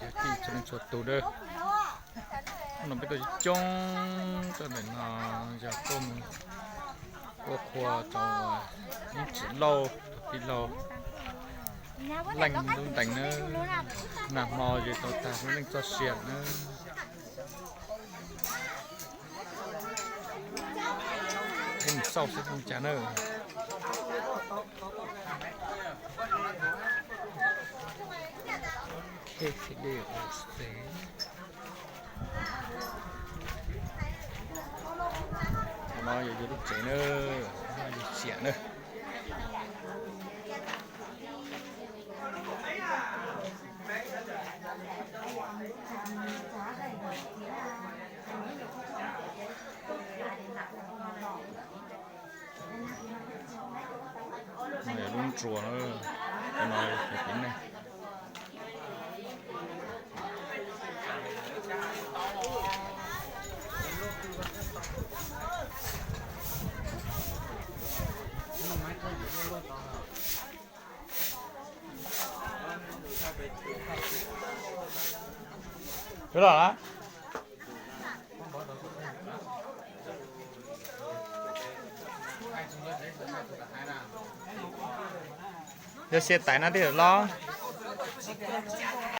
Yog txhua leej txhua tus na, hnub no peb tuaj coob coob rau ntawm no yog tuaj mus ua qhua rau ib txiv laug, txiv laug Leej Lub Ntees na. Nag hmo yog tau tag lub neej txoj sia na. Peb mus xauj seb zoo cas na. Qhov no yog yus lub tsev na, yus xiam na. No yog lub ntsuas na, no yog pem nej. Los lawm. Yog xia tais no twb los.